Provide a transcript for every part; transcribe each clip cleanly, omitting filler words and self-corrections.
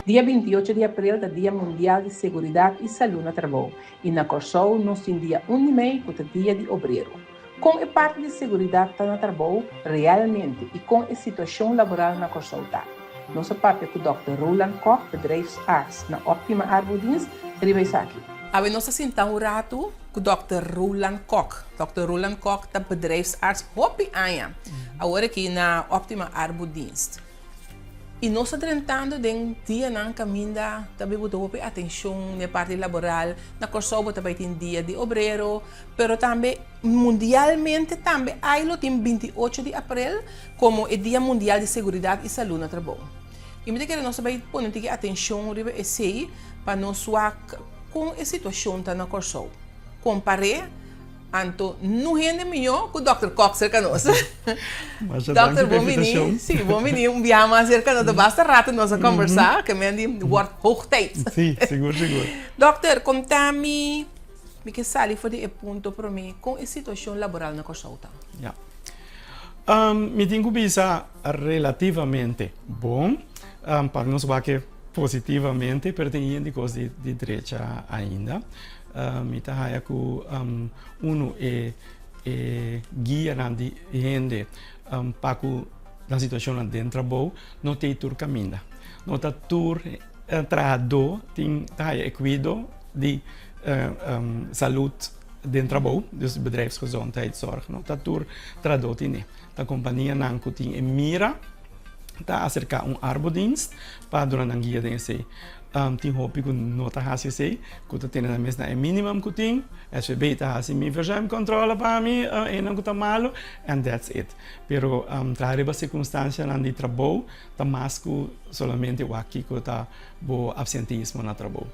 Dia 28 di aprel ta Dia Mundial di Seguridat i Salú na Trabou i na Kòrsou nos tin dia 1 di mei ku ta Dia di Obrero. Kon e parti di seguridat ta na trabou realmente i kon e situashon laboral na Kòrsou ta? Nos a papia ku Dòkter Roland Kok, bedrijfsarts na Optima Arbodienst, riba esaki. Awe nos a sinta un ratu ku Dòkter Roland Kok. Dòkter Roland Kok ta bedrijfsarts hopi aña awor aki na Optima Arbodienst. I nos ta drentando den dianan kaminda ta bai buta hopi atenshon na e parti laboral. Na Kòrsou bo ta bai tin dia di obrero, pero tambe mundialmente tambe ai lo tin 28 di aprel komo e dia mundial di seguridat i salú na trabou. I mi ta kere nos ta bai pone un tiki atenshon riba esei pa nos wak kon e situashon ta na Kòrsou. Kompar'é anto nu hende mihó ku dòkter Kok serka nos. Masha danki Dòkter, pa bon bini. invitashon. Sí, bon bini un biaha mas serka nos. Ta basta rato nos a kombersá, ke men di wòrdt hoog tijd. Sí, sigur, sigur. Dòkter, konta mi, mi ke sali for di e punto promé, kon e situashon laboral na Kòrsou ta? Ya. Mi tin ku bisa relativamente bon, pa nos wak positivamente, pero tin yen di kos di drecha ainda. Mi ta haya ku unu e e guianan di hende pa ku nan situashonnan den trabou no t'ei tur kaminda. No ta tur trahadó tin ta haya e kuido di salud den trabou, dus bedrijfsgezondheidszorg. No ta tur trahadó tine. Ta kompanianan ku tin e mira ta aserká un arbodienst pa duna nan guia den esei. Tin hopi ku no ta hasi esei, ku ta tene nan mes na e minimum ku tin. SVB ta hasi mi verzuimcontrole pa mi, einan ku ta malu, and that's it. Pero traha riba sirkunstansianan di trabou ta mas ku solamente wak kiko ta bo absenteismo na trabou.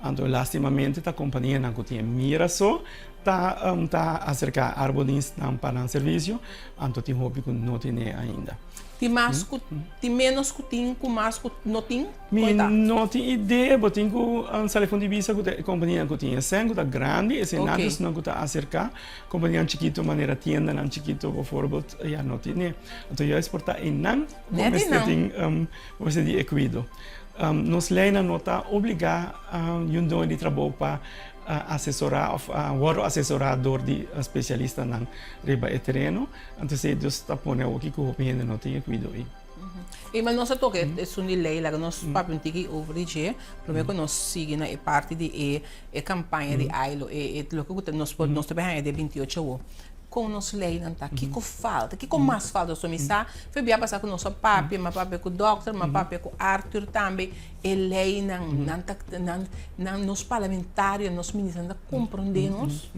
Anto lastimamente ta kompanianan ku tin e mira so ta ta aserká arbodienstnan pa nan servisio, anto tin hopi ku no tene ainda. Tin mas ku tin ménos ku tin ku mas ku no tin? Mi no tin idea, bo tin ku sali for di bisa ku ta e kompanianan ku tin esei ku ta grandi, eseinan ta esnan ku ta aserká. Kompanianan chikitu manera tiendanan chikitu bovoorbeeld ya no tine. Anto juist por ta einan bo mester tin bo mester di e kuido. Nos leinan no ta obligá yun doño di trabou pa asesorá òf wòrdu asesorá dor di spesialistanan riba e tereno. Anto esei dus ta pone awoki ku hopi hende no tin e kuido ei. I ma nos a toka esun di lei, laga nos papia un tiki over di dje, prome ku nos sigui na e parti di e e kampaña di AILO, e e loke ku ta nos por nos ta bai haña den 28 awo. Kon nos leinan ta? Kiko falta? Kiko mas falta? So mi sa fe bia pasa ku nos a papia, mi a papia ku dòkter, mi a papia ku Arthur tambe, e leinan, nan ta nan nan nos parlamentario, nos ministernan ta komprondé nos?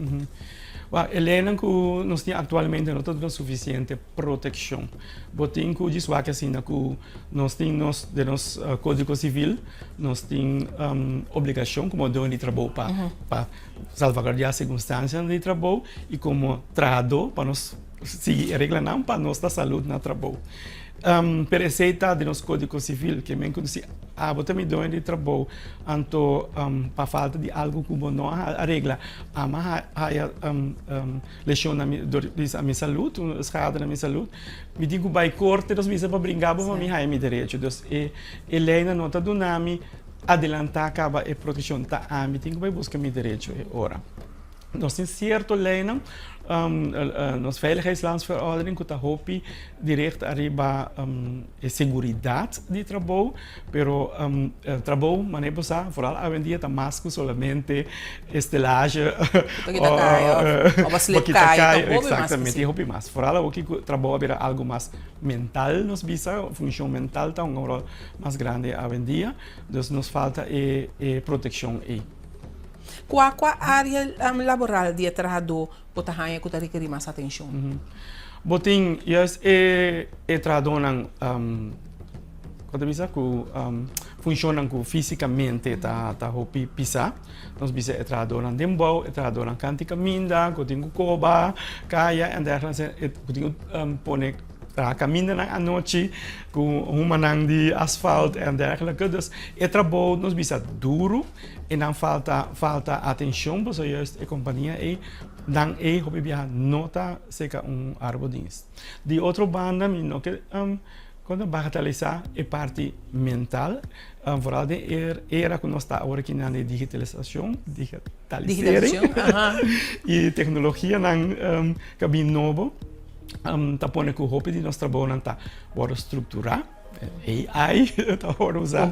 Wak, e leinan ku nos tin aktualmente no ta duna sufisiente protekshon. Bo tin ku djis wak asina ku nos tin nos den nos kódigo sivil nos tin obligashon komo doño di trabou pa pa salvaguardiá sirkunstansianan di trabou i komo trahadó pa nos sigui e reglanan pa nos ta salud na trabou. Pero esei ta den nos kódigo sivil ke men ku si abo ta mi doño di trabou anto pa falta di algu ku bo no a regla ama haya Lesion na mi, dor di mi salud, un schade na mi salud. Mi tin cu bay corte, nos bisa pa bringa bo pa mi haya mi derecho. Dus e, e leynan no ta duna mi adelanta caba e proteccion. Ta ami tin cu bay busca mi derecho e ora. Nos tin cierto leynan, nos Veiligheidslandsverordening cu ta hopi direct ariba e seguridad di trabou. Pero trabou, manera bo sa, vooral awendia ta mas ku solamente estelage o slip kai, exactamente, tin hopi mas. Vooral awoki ku trabou a bira algu mas mental nos bisa, funshon mental ta hunga un ròl mas grandi awendia, dus nos falta e protekshon ei. Kua kua área laboral di e trahadó bo ta haña ku ta rekerí mas atenshon? Bo tin juist e trahadónan. Bo ta bisa ku funshonnan ku físikamente ta ta hopi pisá. Nos bisa e trahadónan den bou, e trahadónan kanti kaminda, ku tin ku koba kaya en dergelijke, ku tin ku pone traha kamindanan anochi ku humanan di asfalt en dergelijke. Dus e trabou nos bisa duru i nan falta falta atenshon pasobra juist e kompania ei nan ei hopi biaha no ta seka un arbodienst. Di otro banda mi no ke. Kon ta bagatalisá e parti mental, vooral den e era ku nos ta awor aki nan di digitalisashon, digitalisering, i teknologianan ku a bin nobo, ta pone ku hopi di nos trabounan ta wòrdu strukturá, AI ta wòrdu usá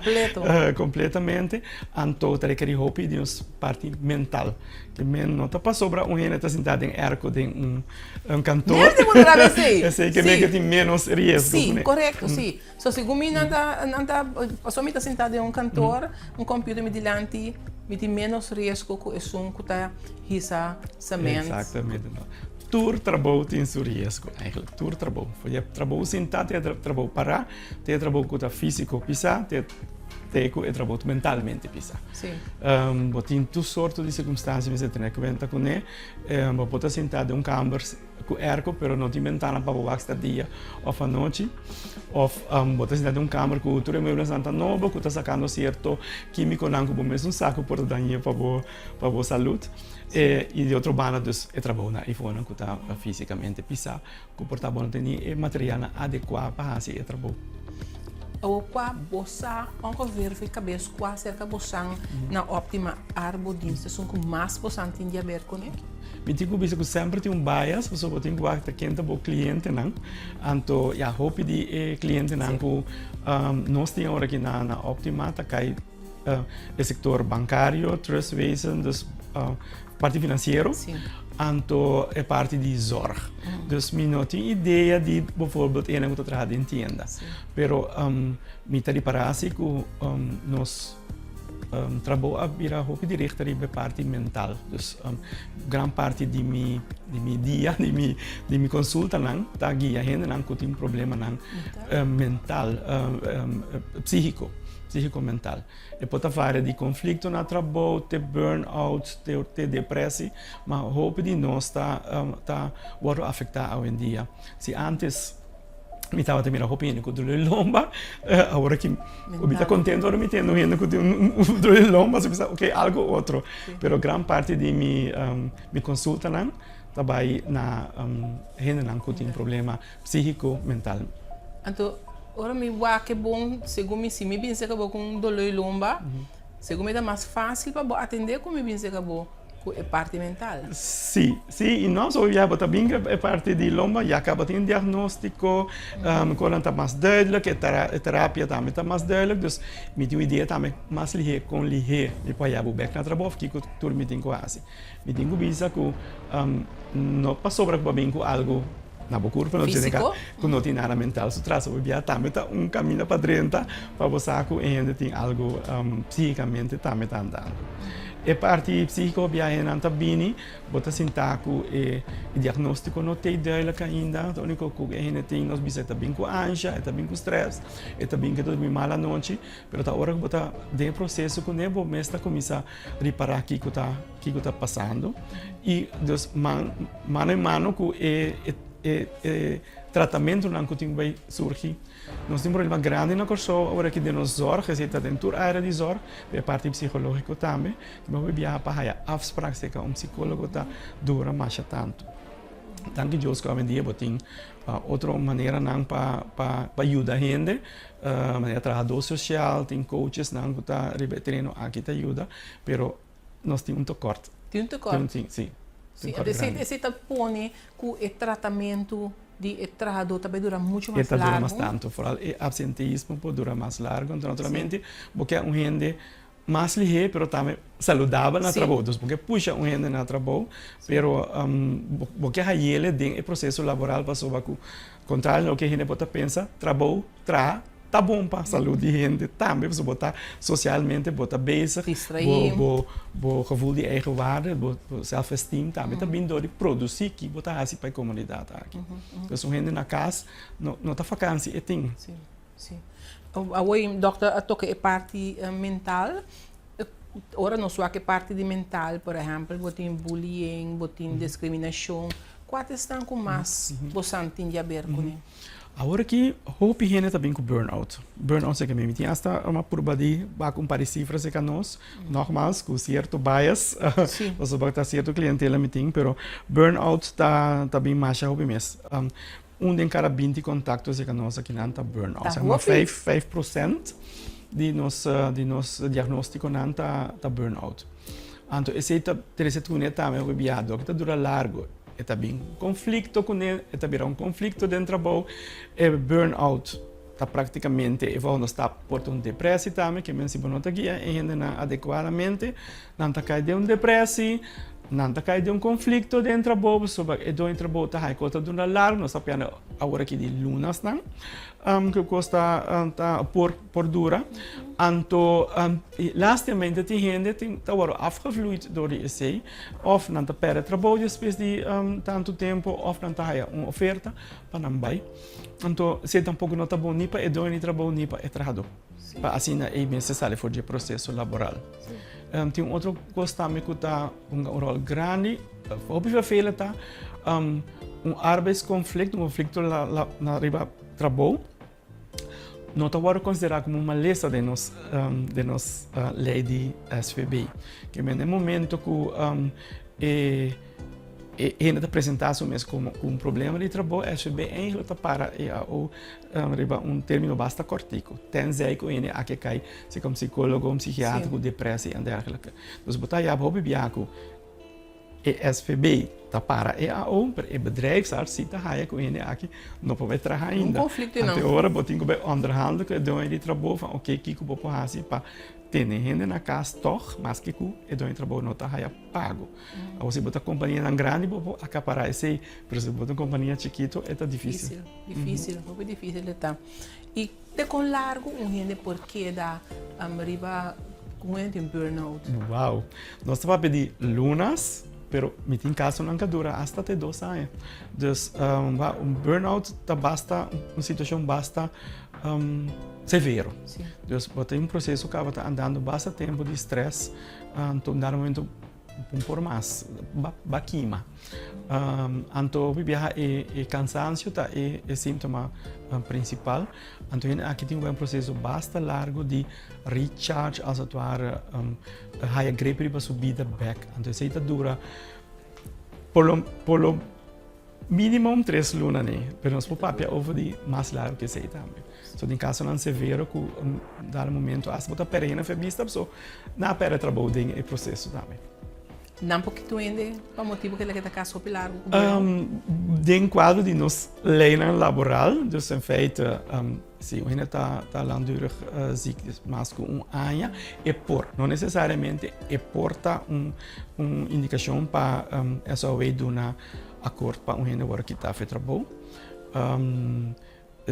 kompletamente, anto ta rekerí hopi di nos parti mental. Ke men no ta pasobra un hende ta sintá den airco den un Un kantor. Mer di por traha esei. Esei ke men ke tin ménos riesgo Sí, kuné. korekto, sí. So segun mi nan ta nan ta pasobra mi ta sintá den un kantor, un computer mi dilanti, mi tin ménos riesgo ku esun ku ta hisa cement. Exactamente. No. Tur trabou tin su riesgo eigenlijk. Tur trabou. For di e trabou sintá te e trabou pará, te e trabou ku ta físiko pisá, te te ku e trabou mentalmente pisá. Sí. Bo tin tur sorto di sirkunstansia mester tene kuenta kuné. Bo por ta sintá den un kamber ku airco pero no tin bentana pa bo wak sta dia òf anochi. Òf bo ta sintá den un kamber ku tur e mueblesnan ta nobo ku ta sakando sierto kímikonan ku bo mes no sa ku por ta dañ'é pa bo pa bo salud. I di otro banda dus e trabounan eifonan ku ta físikamente pisá ku por ta bo no tene e materialnan adekuá pa hasi e trabou. Awor kua bo sa ongeveer fi kabes kua serka bo san na Optima Arbodienst esun ku mas bo san tin di haber kuné? Mi tin ku bisa ku semper tin un bias pasobra bo tin ku wak ta ken ta bo klientenan. Anto ya hopi di e klientenan ku nos tin awor aki na Optima ta kai e sektor bankario, trustwezen, dus parti finansiero, anto e parti di zorg. Dus mi no tin idea di bijvoorbeeld ene ku ta traha den tienda. Pero mi ta ripará si ku nos trabou a bira hopi diricht riba e parti mental. Dus gran parti di mi di mi dia, di mi di mi konsultanan ta guia hendenan ku tin problemanan mental, psíhiko, psíhiko mental. E por ta varia di konflikto na trabou te burn-out te depresi, ma hopi di nos ta ta wòrdu afektá awendia. Si ántes mi tabata mira hopi hende ku doló di lomba, awor aki mi ta kontento ora mi tende un hende ku tin un doló di lomba, mi bisa oke algu otro. Pero gran parti di mi mi konsultanan ta bai na hendenan ku tin problema Psíhiko, mental. Anto, ora mi wak e bon, segun mi, si mi bin serka bo ku un doló di lomba, segun mi ta mas fásil pa bo atendé ku mi bin serka bo ku e parti mental. Sí, sí, i no so ya bo ta bin ku e parti di lomba, ya kaba tin diagnóstiko, konan ta mas duidelijk, e terapia tambe ta mas duidelijk, dus mi tin un idea tambe mas lihé kon lihé mi por haya bo bèk na trabou òf kiko tur mi tin ku hasi. Mi tin ku bisa ku no pasobra ku bo a bin ku algu. Na bo kurpa no tene ka ku no tin nada mental su tras. Bo bia tambe ta un kaminda pa drenta pa bo sa ku e hende tin algu psíkikamente tambe ta andando. E parti psíkiko bia hendenan ta bini, bo ta sinta ku e diagnóstiko no t'ei duidelijk ainda. Ta úniko ku e hende tin nos bisa e ta bin ku ansha, e ta bin ku strès, e ta bin ku e ta durmi mal anochi. Pero ta ora ku bo ta den e proseso kuné bo mes ta kuminsá ripará kiko ta kiko ta pasando i dus man mano en mano ku e e e tratamentunan ku tin ku bai surgi. Nos tin problema grandi na Kòrsou awor aki den nos zòrg, esei ta den tur área di zòrg, pero e parti psikológiko tambe. Bo por biaha pa haya afsprak serka un psikólogo ta dura masha tantu. Danki Dios ku awendia bo tin otro maneranan pa pa yuda hende, manera trahadó sosial, tin coachesnan ku ta riba e tereno aki ta yuda, pero nos tin un tekort. Tin un tekort? Tin, si. Si, esei ta pone ku e tratamentu di e trahadó ta bai dura muchu mas largu. E ta dura mas tantu, foral e absenteismo por dura mas largu. Anto naturalmente bo ke un hende mas lihé pero tambe saludabel na trabou. Dus bo ke pusha un hende na trabou, pero bo ke hayele den e proseso laboral pasobra ku kontrario na loke hende por ta pensa, trabou, traha ta bon pa salud di hende tambe pasobra bo ta sosialmente bo ta bezig, bo bo gevoel di eigenwaarde, bo self-esteem tambe ta bin dor di produsí ki bo ta hasi pa e komunidat aki. Dus un hende na kas no ta fakansi e tin. Sí. Awor dòkter a toka e parti mental. Ora nos wak e parti di mental, por ehèmpel, bo tin bullying, bo tin diskriminashon, kua ta esnan ku mas bo san tin di aber kuné? Awor aki hopi hende ta bin ku burnout. Burnout seke mi tin asta a purba di wak un par di sifra serka nos, nogmaals ku sierto bias, pasobra ta sierto klientela mi tin, pero burnout ta bin masha hopi mes. Un den kada 20 kontakto serka nos akinan ta burnout. Ta Sèg maar hopi. 5% di nos diagnóstikonan ta burnout. Anto esei ta trese kuné tambe hopi biaha dor ku ta dura largu. E ta bin konflikto kuné, e ta bira un konflikto den trabou. E burnout ta praktikamente e volgende stap por ta un depresi tambe, ke men si bo no ta guia e hendenan adekuadamente, nan ta kai den un depresi, nan ta kai den un konflikto den trabou, pasobra e doño di trabou ta haña kos ta dura largu, nos ta papiando awor aki di lunasnan ku kos ta por dura. Anto lastimamente tin hende ta wòrdu afgevloeid dor di esei, òf nan ta pèrdè trabou despues di tantu tempu, òf nan ta haña un oferta pa nan bai. Anto esei tampoko no ta bon ni pa e doño di trabou ni pa e trahadó. Pa asina ei mester sali for di e proseso laboral. Tin un otro kos tambe ku ta hunga un ròl grandi, hopi vervelend ta un arbeidsconflict, un konflikto na riba trabou no ta wòrdu konsiderá komo un malesa den nos den nos lei di SVB. Ke men e momento ku e e hende ta presentá su mes komo ku un problema di trabou, SVB eigenlijk ta para e AO riba un término basta kòrtiku, tenzij ku hende aki a kai serka un psikólogo, un psikiatra ku depresi en dergelijke. Dus bo ta haya hopi biaha ku e SVB ta para e AO, pero e bedrijfsarts si ta haya ku hende aki no por bai traha ainda. Un konflikto ei nan. Anto e ora bo tin ku bai onderhandel ku e doño di trabou van oke kiko bo por hasi pa tene hende na kas tòg maske ku e doño di trabou no ta haya pago. Awor si bo ta kompanianan grandi bo por akapará esei, pero si bo ta un kompania chikito e ta difisil. Difisil, hopi difisil e ta. I te kon largu un hende por keda riba ku un hende tin burnout? Wow! Nos ta papia di lunas, pero mi tin kasonan ku a dura asta te dos aña. Dus un burnout ta basta un situashon basta severo. Dus bo tin un proseso ku tabata andando basta tempu di strès, anto un dado momento Un por mas ba kima. Anto hopi biaha e kansansio ta e síntoma prinsipal. Anto hende aki tin un proseso basta largu di recharge als het ware haya grip riba su bida bek. Anto esei ta dura por lo por lo minimum tres luna ne, pero nos por papia over di mas largu ke esei tambe. So den kasonan severo ku dado momento asta bo ta perde hende bista paso nan a perde trabou den e proseso tambe. Nan por kita un hende pa motibu ku el a keda kas hopi largu ku bo? Den kuadro di nos leinan laboral, dus in feite si un hende ta langdurig ziek mas ku un aña e por, no nesesariamente e por ta un indikashon pa SOW duna akort pa un hende wòrdu kita for e trabou.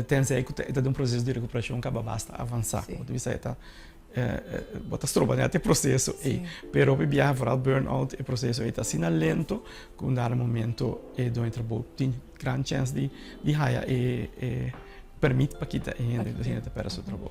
Tenzij ku e ta den un proseso di rekuperashon kaba basta avansá. Bo ta bisa e ta bo ta stroba nèt e proseso ei. Pero hopi biaha foral burnout e proseso ei ta asina lento ku un dado momento e doño di trabou tin gran chèns di di haya e e pèrmit pa kita e hende, dus e hende ta pèrdè su trabou.